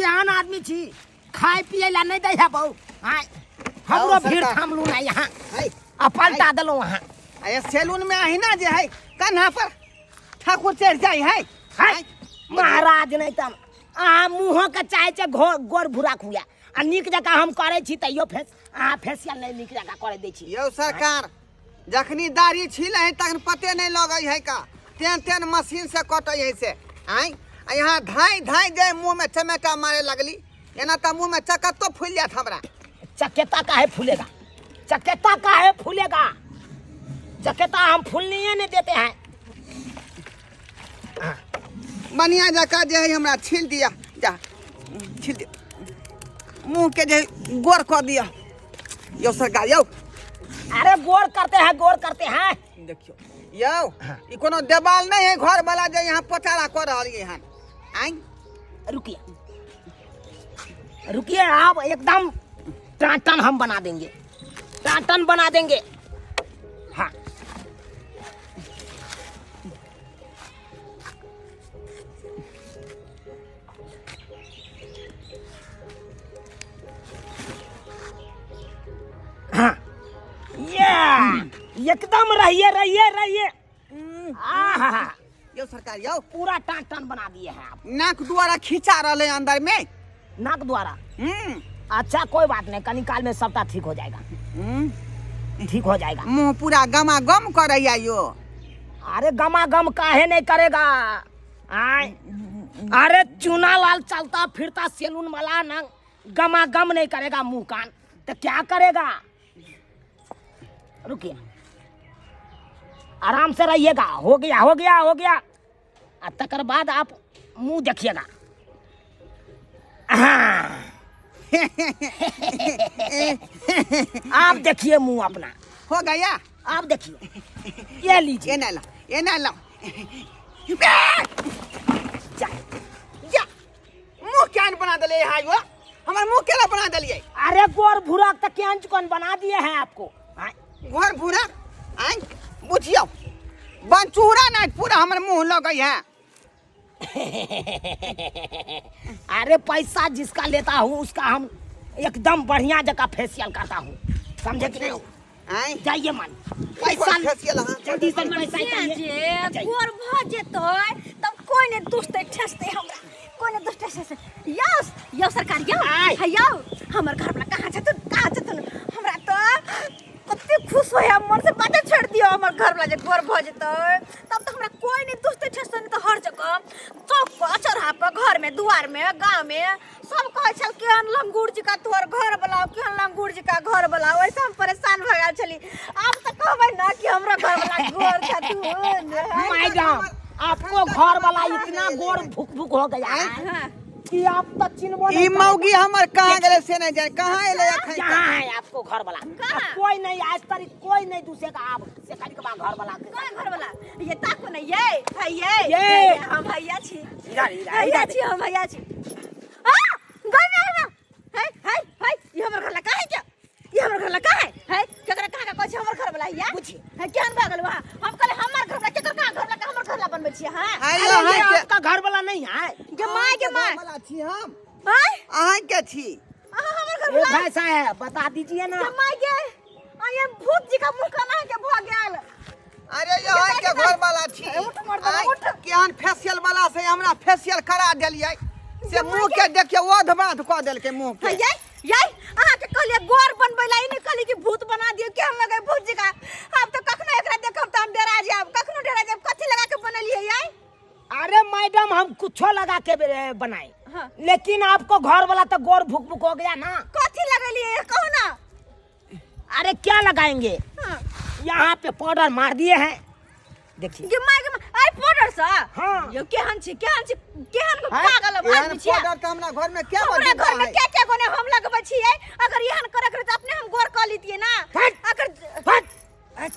केहन आदमी छी खाय पिए ला नहीं दै है बहु आय हमरो आओ भीड़ सरकार। थामलू ना यहाँ है आ पलटा देलहुँ अहाँ अरे सैलून में अहिना जे है कन्हा पर ठाकुर चढ़ जाय है है महाराज नहीं तब अहाँ मुँहो के चाहे छै गोर भूरा खुआ आ नीक जकाँ हम करै छी तैयो फेस अहाँ फेसियल नहि नीक जकाँ करै दै छी यौ सरकार जखनी दाढ़ी छील है तखन पते नहीं लगै है का तेन तेन मशीन से कटै है से आँय आ यहाँ धाँइ धाँइ जे मुँह में चमेटा मारे लगली एना तऽ मुँह में चकत्तो फूलि जायत हमरा। चकेता काहे फूलेगा? चकेता काहे फूलेगा? चकेता हम फूलने नहीं देते हैं। बढ़िया जकाँ जे है हमरा छील दिया, जा छील दिया, मुँह के जे गोर कऽ दिया यौ सरकार यौ। अरे गोर करते हैं, गोर करते हैं। देखियौ यौ, ई कोनो देवाल नहीं है घर वाला जे यहाँ पोचारा कऽ रहलियै हन। आँय रुकिए रुकिए, आप एकदम टाटन हम बना देंगे, टाटन बना देंगे। हाँ हाँ ये एकदम रहिए रहिए रहिए। आहा यौ सरकार यौ, पूरा टान टान बना दिए हैं आप। नाक द्वारा खींचा रहले अंदर में। नाक द्वारा? हम्म। अच्छा कोई बात नहीं, कनी काल में सबटा ठीक हो जाएगा। हम्म। ठीक हो जाएगा। मुंह पूरा गमा गम करैया यो। अरे गमा गम काहे नहीं करेगा? आय अरे चूना लाल चलता फिरता सैलून वाला ना गमा गम नहीं करेगा मुंह कान तो क्या करेगा? रुकिए, आराम से रहिएगा। हो गया हो गया हो गया। आ तकर बाद आप मुंह देखिएगा। हाँ। आप देखिए मुंह अपना। हो गया। आप देखिए, ये लीजिए। ये ना लो, ये ना लो। जा। जा। मुंह क्या बना दिले यहाँ यो? हमार मुंह केना बना दिलिए? अरे गोर भूरा तक के अंच कौन बना दिए हैं आपको? हाँ? गोर भूरा? आय बुझियो बनचूरा ना पूरा हमर मुंह लगै है। अरे पैसा जिसका लेता हूँ उसका हम एकदम बढ़िया जगह फेशियल करता हूँ, समझे कि नहीं? आय जाइए मान पैसा फेशियल, हाँ। जल्दी से पैसा से चाहिए। जे जाइए। गोर भ जेतै तब कोई ने दुष्टे ठेसतै हमरा, कोई ने दुष्टे ठेसतै। यौ यौ सरकार यौ, आय। हे यौ, हमर घर वाला कहाँ छथुन, कहाँ छथुन? हमरा तऽ कते खुश होय, मन से बाते छोड़ दियो। हमर घर वाला जे गोर भ जेतै तब तऽ हमरा कोई ने दुष्टे ठेसतै, नहीं तऽ हर जगह चौक पर, चौराहा पर, घर में, दुआर में, गांव में सब कहै छल केहन लंगूर जी का तोहर घर वाला, केहन लंगूर जी का घर वाला। ओहिसँ हम परेशान भऽ गेल छली। आब तऽ कहबै ना कि हमरा घर वाला गोर छथुन। मैडम आपको घर वाला इतना गोर भुक भुक हो गया है हाँ। कि आप तो चिन्हबो ई नहीं मौगी हमर कहाँ गेलै से नहीं जाने, कहाँ एलै अखन तक? यहाँ है आपको घर वाला। कहाँ? अब कोई नहीं, आज तक कोई नहीं दूसरे का आप से करी के बाद घर वाला के। कौन घर वाला? ये ताको नहीं, ये, है ये। ये। ये, हम भैया छी। इधर, इधर, भैया इधर। छी, हम भैया छी। आ, गई ना, गई ना। है, है, है, ये हमर घर वाला कहाँ है क्या? ये हमर घर वाला कहाँ है? है, केकरा कहाँ का कहै छै हमर घर वाला हिया? पूछिए। है, केहन भऽ गेल वहाँ? हम कहलियै हमर घर वाला, केकर कहाँ घर वाला, हमर घर वाला बनबै छियै, हाँ? है, अरे, यो, है ये के- आपका घर वाला नहीं है। गे माय, गे माय। घर वाला छी हम। आँय? अहाँ के छी? अहाँ हमर घर ये वाला? भाई साहब बता दीजिए ना। गे माय गे। आ, ये भूत जी का मुँह कना के भऽ गेल। अरे यो अहाँ के घर वाला छी। उठ मर्दाना, आँय, उठ। केहन फेशियल वाला से हमरा फेशियल करा देलियै से मुँह के देखियौ ओध बाध कऽ देलकै मुँह के। यै, यै, अहाँ के कहलियै गोर बनबै ला, ई नहि कहलियै कि भूत बना दियौ। केहन लगै भूत जकाँ? आब तऽ कखनो एकरा देखब तऽ हम डरा जायब, कखनो डरा जायब। कथी लगा के बनेलियै यै? अरे मैडम हम कुछो लगा के बनाए, हाँ। लेकिन आपको घर वाला तो गोर भुक भुक हो गया ना। कथी लगेलियै कहू ना? अरे क्या लगाएंगे, हाँ। यहाँ पे पाउडर मार दिए हैं देखिए। गे my, गे my, I powder सा? हाँ। यो केहन छी, केहन छी, केहन हाँ? पागल एहन आदमी छियै? पाउडर तऽ हमरा घर में क्या हमरा डिब्बा घर में है? क्या क्या गोने हम लगबै छियै? अगर एहन करे के रहतै, अपने हम गोर कऽ लितियै ना। फट। अगर फट।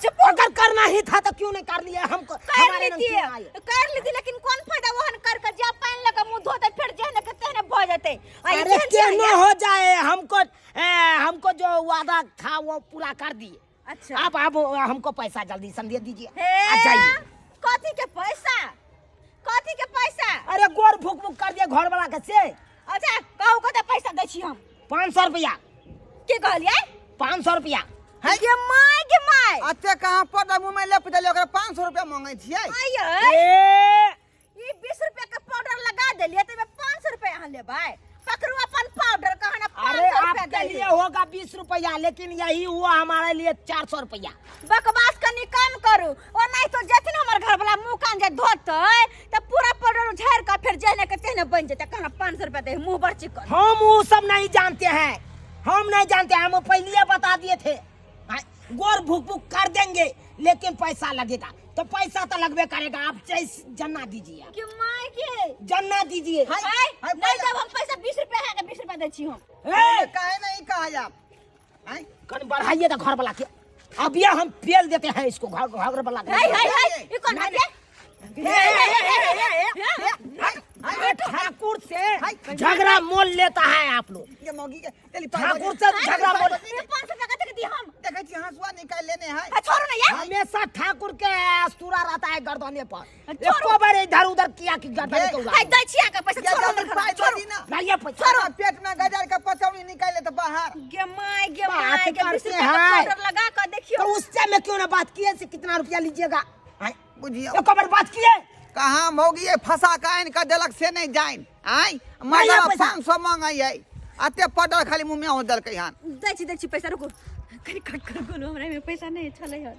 चुप। अगर करना ही था तो क्यों नहीं कर लिए हमको? कर हमारे नाम लेतियै, क्यों आए? कर लेतियै, लेकिन कोन फायदा ओहन कर के जा पानि लऽ के मुंह धोतै फेर जेहने के तेहने भऽ जेतै। आ ई अरे केहन छियै? केहनो हो जाए, हमको जो वादा था वो पूरा कर दिए। अच्छा। आप हमको पैसा जल्दी से दे दीजिए। हे, आ जाइए। कथी के पैसा? कथी के पैसा? अरे गोर भुक भुक कर दिया घर वाला के से। अच्छा कहू छी हम। 500 रुपया। के कहलियै? 500 रुपया। है? गे my, गे my. अते कहाँ पर मुँह में लेप देलियै, ओकरा 500 रुपया मांगै छियै। आइयै। ए। ई 20 रुपया के पाउडर लगा देलियै तऽ 500 रुपया अहाँ लेबै? पकड़ू अपन पाउडर, कहना अरे 500 रुपया आपके दे। लिए होगा 20 रुपया, लेकिन यही हुआ हमारे लिए 400 रुपया। बकवास कनी कम करू, ओ नहीं तो जेथिन हमर घर वाला मुंह कान जे धोतै तऽ पूरा पाउडर झाड़ि कऽ फेर जेहने के तेहने बनि जेतै। कहना 500 रुपया दे, मुंह बड़ चिकन। हम वो सब नहीं जानते हैं, हम नहीं जानते हैं, हम पहले बता दिए थे। हाँ, गोर भुक भुक कर देंगे लेकिन पैसा लगेगा, तो पैसा तो लगबे करेगा। आप जैसे जन्ना दीजिए आप। कि my के जन्ना दीजिए। हाय, हाय, हाय, नहीं देब हम पैसा। 20 रुपया है, 20 रुपया दै छी हम। ए, काहे नहीं कहा आप? आँय? कन बढ़ाइए तो घर वाला के, अब ये हम पेल देते हैं इसको, घर घर वाला के। हाय हाय हाय, ई कोन नहीं, है? अरे ठाकुर से झगड़ा मोल लेता है आप लोग। ये मौगी के चली। ठाकुर से झगड़ा मोल। ये 500 टका तक दी हम। देखै छी हंसुआ निकाल लेने है। आ, छोड़ो ना यार। हमेशा ठाकुर के सूरा रहता है गर्दने पर। छोड़ो। एको बार इधर उधर किया कि गर्दन के उड़ा। हाय, दै छी अहाँके पैसा। ये छोड़ो जल्दी हमर घर, पाइ छोड़ो। दऽ दी ना। लाइए पैसा। छोड़ो, पेट में गजर के पचौनी निकाल ले तो बाहर। गे my, गे बात my, गे 20 करते रुपया के हैं। पाउडर लगा के देखियो। तो उससे मैं क्यों ना बात किए से कितना रुपया लीजिएगा? आय, बुझियौ। एको बार बात किए? कहाँ मौगी ये फंसा के आनि के देलक से नहीं जाइन। आय मर्दवा पैसा। 500 मांगै है, अते पडल खाली मुँह में हो देलकै हन। दै छी, दै छी पैसा, रुकू कनी कट कर गोलू, हमरा में पैसा नहीं छलै हन।